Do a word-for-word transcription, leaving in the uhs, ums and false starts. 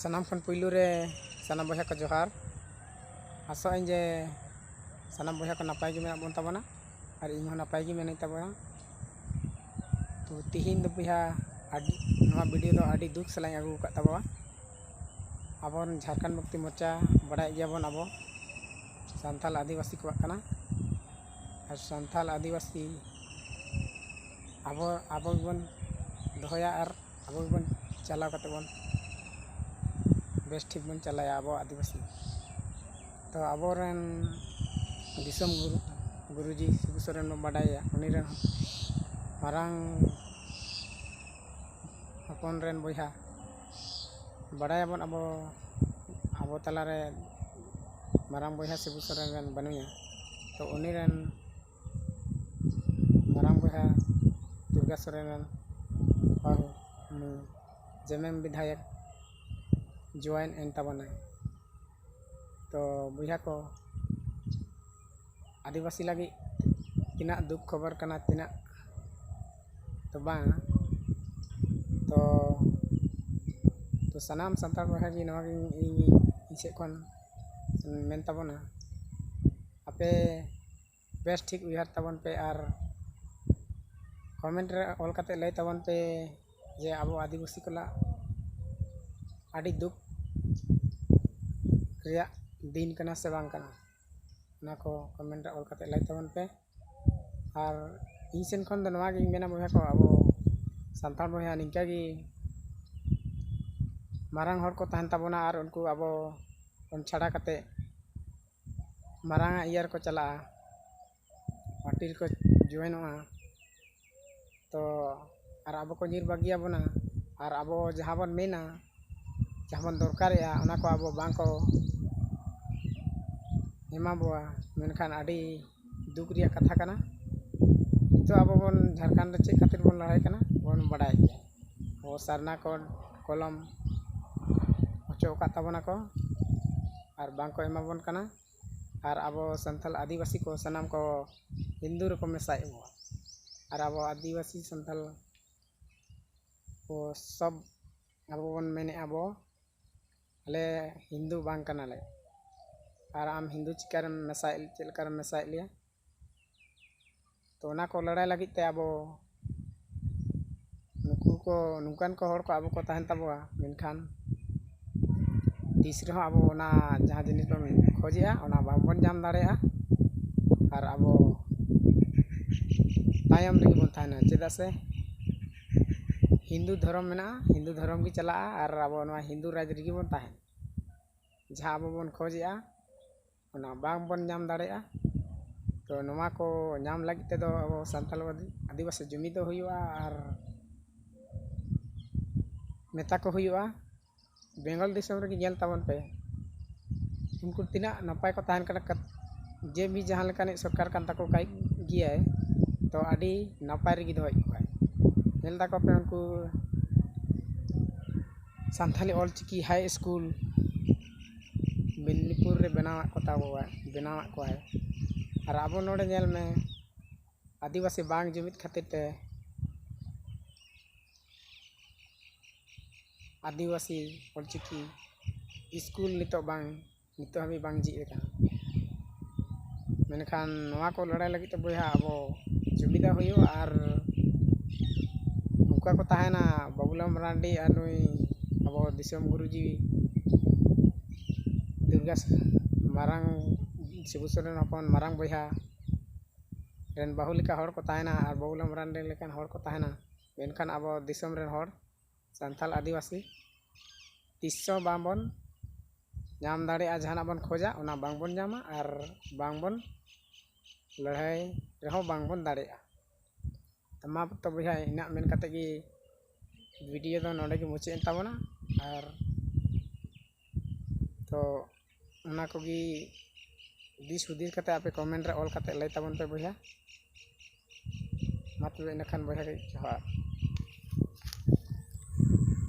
ᱥᱟᱱᱟᱢ ᱠᱷᱚᱱ ᱯᱩᱭᱞᱩ ᱨᱮ ᱥᱟᱱᱟᱢ ᱵᱚᱭᱦᱟ ᱠᱚ ᱡᱚᱦᱟᱨ᱾ ᱟᱥᱚᱜ ᱟᱹᱧ ᱡᱮ ᱥᱟᱱᱟᱢ ᱵᱚᱭᱦᱟ ᱠᱚ ᱱᱟᱯᱟᱭ ᱜᱮ ᱢᱮᱱᱟᱜ ᱵᱚᱱ ᱛᱟᱵᱚᱱᱟ, ᱟᱨ ᱤᱧ ᱦᱚᱸ ᱱᱟᱯᱟᱭ ᱜᱮ ᱢᱮᱱᱟᱹᱧ ᱛᱟᱵᱚᱱᱟ᱾ ᱛᱚ, ᱛᱤᱦᱤᱧ ᱫᱚ ᱵᱚᱭᱦᱟ ᱟᱹᱰᱤ, ᱱᱚᱣᱟ video ᱫᱚ ᱟᱹᱰᱤ ᱫᱩᱠ ᱥᱟᱞᱟᱜ ᱤᱧ ᱟᱹᱜᱩ ᱟᱠᱟᱫ ᱛᱟᱵᱚᱱᱟ᱾ ᱟᱵᱚᱨᱮᱱ ᱡᱷᱟᱲᱠᱷᱚᱸᱰ ᱢᱩᱠᱛᱤ ᱢᱳᱨᱪᱟ, ᱵᱟᱲᱟᱭ ᱜᱮᱭᱟᱵᱚᱱ ᱟᱵᱚ ᱥᱟᱱᱛᱟᱞ ᱟᱹᱫᱤᱵᱟᱹᱥᱤ ᱠᱚᱣᱟᱜ ᱠᱟᱱᱟ᱾ ᱟᱨ ᱥᱟᱱᱛᱟᱞ ᱟᱹᱫᱤᱵᱟᱹᱥᱤ ᱟᱵᱚ, ᱟᱵᱚ ᱜᱮᱵᱚᱱ ᱫᱚᱦᱚᱭᱟ ᱟᱨ ᱟᱵᱚ ᱜᱮᱵᱚᱱ ᱪᱟᱞᱟᱣ ᱠᱟᱛᱮ ᱵᱚᱱ ᱵᱮᱥ ᱴᱷᱤᱠ ᱵᱚᱱ ᱪᱟᱞᱟᱭᱟ ᱟᱵᱚ ᱟᱹᱫᱤᱵᱟᱹᱥᱤ᱾ ᱛᱚ, ᱟᱵᱚᱨᱮᱱ ᱫᱤᱥᱚᱢ ᱜᱩᱨᱩ, ᱜᱩᱨᱩᱡᱤ ᱥᱤᱵᱩ ᱥᱚᱨᱮᱱ ᱵᱚᱱ ᱵᱟᱰᱟᱭᱟ, ᱩᱱᱤ ᱨᱮᱱ ᱢᱟᱨᱟᱝ ᱦᱚᱯᱚᱱ ᱨᱮᱱ ᱵᱚᱭᱦᱟ, ᱵᱟᱰᱟᱭᱟᱵᱚᱱ ᱟᱵᱚ, ᱟᱵᱚ ᱛᱟᱞᱟᱨᱮ ᱢᱟᱨᱟᱝ ᱵᱚᱭᱦᱟ ᱥᱤᱵᱩ ᱥᱚᱨᱮᱱ ᱨᱮᱱ ᱵᱟᱹᱱᱩᱭᱟ᱾ ᱛᱚ, ᱩᱱᱤ ᱨᱮᱱ ᱢᱟᱨᱟᱝ ᱵᱚᱭᱦᱟ ᱫᱩᱨᱜᱟ ᱥᱚᱨᱮᱱ ᱨᱮᱱ ᱵᱟᱹᱦᱩ ᱩᱱᱤ ᱡᱮᱢᱮᱢ ᱵᱤᱫᱷᱟᱭᱚᱠ join ᱮᱱ ᱛᱟᱵᱚᱱᱟᱭ᱾ ᱛᱚ, ᱵᱚᱭᱦᱟ ᱠᱚ, ᱟᱹᱫᱤᱵᱟᱹᱥᱤ ᱞᱟᱹᱜᱤᱫ ᱛᱤᱱᱟᱹᱜ ᱫᱩᱠ ᱠᱷᱚᱵᱚᱨ ᱠᱟᱱᱟ, ᱛᱤᱱᱟᱹᱜ ᱫᱚ ᱵᱟᱝ᱾ ᱛᱚ, ᱛᱚ ᱥᱟᱱᱟᱢ ᱥᱟᱱᱛᱟᱲ ᱵᱚᱭᱦᱟ ᱜᱮ ᱱᱚᱣᱟ ᱜᱮ ᱤᱧ, ᱤᱧ ᱥᱮᱫ ᱠᱷᱚᱱ ᱢᱮᱱ ᱛᱟᱵᱚᱱᱟ, ᱟᱯᱮ ᱵᱮᱥ ᱴᱷᱤᱠ ᱩᱭᱦᱟᱹᱨ ᱛᱟᱵᱚᱱ ᱯᱮ ᱟᱨ comment ᱨᱮ ᱚᱞ ᱠᱟᱛᱮ ᱞᱟᱹᱭ ᱛᱟᱵᱚᱱ ᱯᱮ ᱡᱮ ᱟᱵᱚ ᱟᱹᱫᱤᱵᱟᱹᱥᱤ ᱠᱚᱣᱟᱜ ᱟᱹᱰᱤ ᱫᱩᱠ ᱨᱮᱭᱟᱜ ᱫᱤᱱ ᱠᱟᱱᱟ ᱥᱮ ᱵᱟᱝ ᱠᱟᱱᱟ, ᱚᱱᱟ ᱠᱚ comment ᱨᱮ ᱚᱞ ᱠᱟᱛᱮ ᱞᱟᱹᱭ ᱛᱟᱵᱚᱱ ᱯᱮ᱾ ᱟᱨ ᱤᱧ ᱥᱮᱱ ᱠᱷᱚᱱ ᱫᱚ ᱱᱚᱣᱟ ᱜᱤᱧ ᱢᱮᱱᱟ ᱵᱚᱭᱦᱟ ᱠᱚ, ᱟᱵᱚ ᱥᱟᱱᱛᱟᱲ ᱵᱚᱭᱦᱟ ᱱᱤᱝᱠᱟᱹ ᱜᱮ ᱢᱟᱨᱟᱝ ᱦᱚᱲ ᱠᱚ ᱛᱟᱦᱮᱱ ᱛᱟᱵᱚᱱᱟ ᱟᱨ ᱩᱱᱠᱩ ᱟᱵᱚ ᱠᱷᱚᱱ ᱪᱷᱟᱰᱟ ᱠᱟᱛᱮ ᱢᱟᱨᱟᱝ ᱟᱜ ᱤᱭᱟᱹ ᱨᱮᱠᱚ ᱪᱟᱞᱟᱜᱼᱟ, party ᱨᱮᱠᱚ joinᱚᱜᱼᱟ᱾ ᱛᱚ ᱟᱨ ᱟᱵᱚ ᱠᱚ ᱧᱤᱨ ᱵᱟᱹᱜᱤᱭᱟᱵᱚᱱᱟ, ᱟᱨ ᱟᱵᱚ ᱡᱟᱦᱟᱸ ᱵᱚᱱ ᱢᱮᱱᱟ, ᱡᱟᱦᱟᱸ ᱵᱚᱱ ᱫᱚᱨᱠᱟᱨᱮᱜᱼᱟ, ᱚᱱᱟ ᱠᱚ ᱟᱵᱚ ᱵᱟᱝ ᱠᱚ ᱮᱢᱟ ᱵᱚᱣᱟ᱾ ᱢᱮᱱᱠᱷᱟᱱ ᱟᱹᱰᱤ ᱫᱩᱠ ᱨᱮᱭᱟᱜ ᱠᱟᱛᱷᱟ ᱠᱟᱱᱟ᱾ ᱱᱤᱛᱚᱜ ᱟᱵᱚ ᱵᱚᱱ ᱡᱷᱟᱲᱠᱷᱚᱸᱰ ᱨᱮ ᱪᱮᱫ ᱠᱷᱟᱹᱛᱤᱨ ᱵᱚᱱ ᱞᱟᱹᱲᱦᱟᱹᱭ ᱠᱟᱱᱟ, ᱵᱚᱱ ᱵᱟᱰᱟᱭ ᱜᱮᱭᱟ᱾ ᱟᱵᱚ ᱥᱟᱨᱱᱟ code ᱠᱚᱞᱚᱢ ᱚᱪᱚ ᱟᱠᱟᱫ ᱛᱟᱵᱚᱱᱟ ᱠᱚ ᱟᱨ ᱵᱟᱝ ᱠᱚ ᱮᱢᱟ ᱵᱚᱱ ᱠᱟᱱᱟ᱾ ᱟᱨ ᱟᱵᱚ ᱥᱟᱱᱛᱟᱲ ᱟᱹᱫᱤᱵᱟᱹᱥᱤ ᱠᱚ ᱥᱟᱱᱟᱢ ᱠᱚ ᱦᱤᱱᱫᱩ ᱨᱮᱠᱚ ᱢᱮᱥᱟᱭᱮᱫ ᱵᱚᱱᱟ᱾ ᱟᱨ ᱟᱵᱚ ᱟᱹᱫᱤᱵᱟᱹᱥᱤ ᱥᱟᱱᱛᱟᱲ ᱠᱚ ᱥᱚᱵ ᱟᱵᱚ ᱵᱚᱱ ᱢᱮᱱᱮᱫᱼᱟ ᱵᱚ ᱟᱞᱮ ᱦᱤᱱᱫᱩ ᱵᱟᱝ ᱠᱟᱱᱟᱞᱮ, ᱟᱨ ᱟᱢ ᱦᱤᱱᱫᱩ ᱪᱤᱠᱟᱹᱨᱮᱢ ᱢᱮᱥᱟᱭᱮᱫ, ᱪᱮᱫ ᱞᱮᱠᱟᱨᱮᱢ ᱢᱮᱥᱟᱭᱮᱫ ᱞᱮᱭᱟ? ᱛᱚ ᱚᱱᱟ ᱠᱚ ᱞᱟᱹᱲᱦᱟᱹᱭ ᱞᱟᱹᱜᱤᱫ ᱛᱮ ᱟᱵᱚ ᱱᱩᱠᱩ ᱠᱚ, ᱱᱚᱝᱠᱟᱱ ᱠᱚ ᱦᱚᱲ ᱠᱚ ᱟᱵᱚ ᱠᱚ ᱛᱟᱦᱮᱱ ᱛᱟᱵᱚᱣᱟ, ᱢᱮᱱᱠᱷᱟᱱ ᱛᱤᱥ ᱨᱮᱦᱚᱸ ᱟᱵᱚ ᱚᱱᱟ ᱡᱟᱦᱟᱸ ᱡᱤᱱᱤᱥ ᱵᱚᱱ ᱠᱷᱚᱡᱮᱜᱼᱟ, ᱚᱱᱟ ᱵᱟᱝᱵᱚᱱ ᱧᱟᱢ ᱫᱟᱲᱮᱭᱟᱜᱼᱟ᱾ ᱟᱨ ᱟᱵᱚ ᱛᱟᱭᱚᱢ ᱨᱮᱜᱮ ᱵᱚᱱ ᱛᱟᱦᱮᱱᱟ, ᱪᱮᱫᱟᱜ ᱥᱮ ᱦᱤᱱᱫᱩ ᱫᱷᱚᱨᱚᱢ ᱢᱮᱱᱟᱜᱼᱟ, ᱦᱤᱱᱫᱩ ᱫᱷᱚᱨᱚᱢ ᱜᱮ ᱪᱟᱞᱟᱜᱼᱟ, ᱟᱨ ᱟᱵᱚ ᱱᱚᱣᱟ ᱦᱤᱱᱫᱩ ᱨᱟᱡᱽ ᱨᱮᱜᱮ ᱵᱚᱱ ᱛᱟᱦᱮᱱᱟ᱾ ᱡᱟᱦᱟᱸ ᱟᱵᱚ ᱵᱚᱱ ᱠᱷᱚᱡᱮᱜᱼᱟ, ᱚᱱᱟ ᱵᱟᱝ ᱵᱚᱱ ᱧᱟᱢ ᱫᱟᱲᱮᱭᱟᱜᱼᱟ᱾ ᱛᱚ ᱱᱚᱣᱟ ᱠᱚ ᱧᱟᱢ ᱞᱟᱹᱜᱤᱫ ᱛᱮᱫᱚ ᱟᱵᱚ ᱥᱟᱱᱛᱟᱲ ᱟᱹᱫᱤ-, ᱟᱹᱫᱤᱵᱟᱹᱥᱤ ᱡᱩᱢᱤᱫᱚᱜ ᱦᱩᱭᱩᱜᱼᱟ ᱟᱨ ᱢᱮᱛᱟ ᱠᱚ ᱦᱩᱭᱩᱜᱼᱟ᱾ ᱵᱮᱝᱜᱚᱞ ᱫᱤᱥᱚᱢ ᱨᱮᱜᱮ ᱧᱮᱞ ᱛᱟᱵᱚᱱ ᱯᱮ, ᱩᱱᱠᱩ ᱛᱤᱱᱟᱹᱜ ᱱᱟᱯᱟᱭ ᱠᱚ ᱛᱟᱦᱮᱱ ᱠᱟᱱᱟ᱾ ᱠᱟᱛ-, ᱡᱮ ᱢᱤᱫ ᱡᱟᱦᱟᱸ ᱞᱮᱠᱟᱱᱤᱡ ᱥᱚᱨᱠᱟᱨ ᱠᱟᱱ ᱛᱟᱠᱚ ᱠᱟᱭ ᱜᱮᱭᱟᱭ, ᱛᱚ ᱟᱹᱰᱤ ᱱᱟᱯᱟᱭ ᱨᱮᱜᱮ ᱫᱚᱦᱚᱭᱮᱫ ᱠᱚᱣᱟᱭ᱾ ᱧᱮᱞ ᱛᱟᱠᱚ ᱯᱮ ᱩᱱᱠᱩ ᱥᱟᱱᱛᱷᱟᱞᱤ ᱚᱞᱪᱤᱠᱤ ᱦᱟᱭ ᱥᱠᱩᱞ ᱢᱮᱫᱽᱱᱤᱯᱩᱨ ᱨᱮ ᱵᱮᱱᱟᱣᱟᱫ ᱠᱚ ᱛᱟᱵᱚᱣᱟ, ᱵᱮᱱᱟᱣᱟᱫ ᱠᱚᱣᱟᱭ᱾ ᱟᱨ ᱟᱵᱚ ᱱᱚᱰᱮ ᱧᱮᱞ ᱢᱮ, ᱟᱹᱫᱤᱵᱟᱹᱥᱤ ᱵᱟᱝ ᱡᱩᱢᱤᱫ ᱠᱷᱟᱹᱛᱤᱨ ᱛᱮ ᱟᱹᱫᱤᱵᱟᱹᱥᱤ ᱚᱞᱪᱤᱠᱤ ᱥᱠᱩᱞ ᱱᱤᱛᱚᱜ ᱵᱟᱝ, ᱱᱤᱛᱚᱜ ᱦᱟᱹᱵᱤᱡ ᱵᱟᱝ ᱡᱷᱤᱡ ᱟᱠᱟᱱᱟ᱾ ᱢᱮᱱᱠᱷᱟᱱ ᱱᱚᱣᱟ ᱠᱚ ᱞᱟᱹᱲᱦᱟᱹᱭ ᱞᱟᱹᱜᱤᱫ ᱛᱮ ᱵᱚᱭᱦᱟ ᱟᱵᱚ ᱡᱩᱢᱤᱫᱚᱜ ᱦᱩᱭᱩᱜᱼᱟ᱾ ᱟᱨ ᱱᱚᱝᱠᱟ ᱠᱚ ᱛᱟᱦᱮᱱᱟ ᱵᱟᱵᱩᱞᱟᱞ ᱢᱟᱨᱟᱱᱰᱤ ᱟᱨ ᱱᱩᱭ ᱟᱵᱚ ᱫᱤᱥᱚᱢ ᱜᱩᱨᱩᱡᱤ ᱫᱩᱨᱜᱟ ᱢᱟᱨᱟᱝ, ᱥᱤᱵᱩ ᱥᱚᱨᱮᱱ ᱦᱚᱯᱚᱱ ᱢᱟᱨᱟᱝ ᱵᱚᱭᱦᱟ ᱨᱮᱱ ᱵᱟᱹᱦᱩ ᱞᱮᱠᱟ ᱦᱚᱲ ᱠᱚ ᱛᱟᱦᱮᱱᱟ ᱟᱨ ᱵᱟᱵᱩᱞᱟᱞ ᱢᱟᱨᱟᱱᱰᱤ ᱞᱮᱠᱟᱱ ᱦᱚᱲ ᱠᱚ ᱛᱟᱦᱮᱱᱟ, ᱢᱮᱱᱠᱷᱟᱱ ᱟᱵᱚ ᱫᱤᱥᱚᱢ ᱨᱮᱱ ᱦᱚᱲ ᱥᱟᱱᱛᱟᱲ ᱟᱹᱫᱤᱵᱟᱹᱥᱤ ᱛᱤᱥ ᱦᱚᱸ ᱵᱟᱝᱵᱚᱱ ᱧᱟᱢ ᱫᱟᱲᱮᱭᱟᱜᱼᱟ᱾ ᱡᱟᱦᱟᱱᱟᱜ ᱵᱚᱱ ᱠᱷᱚᱡᱟ, ᱚᱱᱟ ᱵᱟᱝᱵᱚᱱ ᱧᱟᱢᱟ ᱟᱨ ᱵᱟᱝᱵᱚᱱ ᱞᱟᱹᱲᱦᱟᱹᱭ ᱨᱮᱦᱚᱸ ᱵᱟᱝᱵᱚᱱ ᱫᱟᱲᱮᱭᱟᱜᱼᱟ᱾ ᱛᱚ ᱢᱟ ᱛᱚ ᱵᱚᱭᱦᱟ, ᱤᱱᱟᱹᱜ ᱢᱮᱱ ᱠᱟᱛᱮ ᱜᱮ ᱵᱷᱤᱰᱤᱭᱳ ᱫᱚ ᱱᱚᱰᱮ ᱜᱮ ᱢᱩᱪᱟᱹᱫ ᱮᱱ ᱛᱟᱵᱚᱱᱟ᱾ ᱟᱨ ᱛᱚ ᱚᱱᱟ ᱠᱚᱜᱮ ᱫᱤᱥ ᱦᱩᱫᱤᱥ ᱠᱟᱛᱮ ᱟᱯᱮ ᱠᱚᱢᱮᱱᱴ ᱨᱮ ᱚᱞ ᱠᱟᱛᱮ ᱞᱟᱹᱭ ᱛᱟᱵᱚᱱ ᱯᱮ ᱵᱚᱭᱦᱟ᱾ ᱢᱟ ᱛᱚᱵᱮ ᱤᱱᱟᱹᱠᱷᱟᱱ ᱵᱚᱭᱦᱟ ᱡᱚᱦᱟᱨ᱾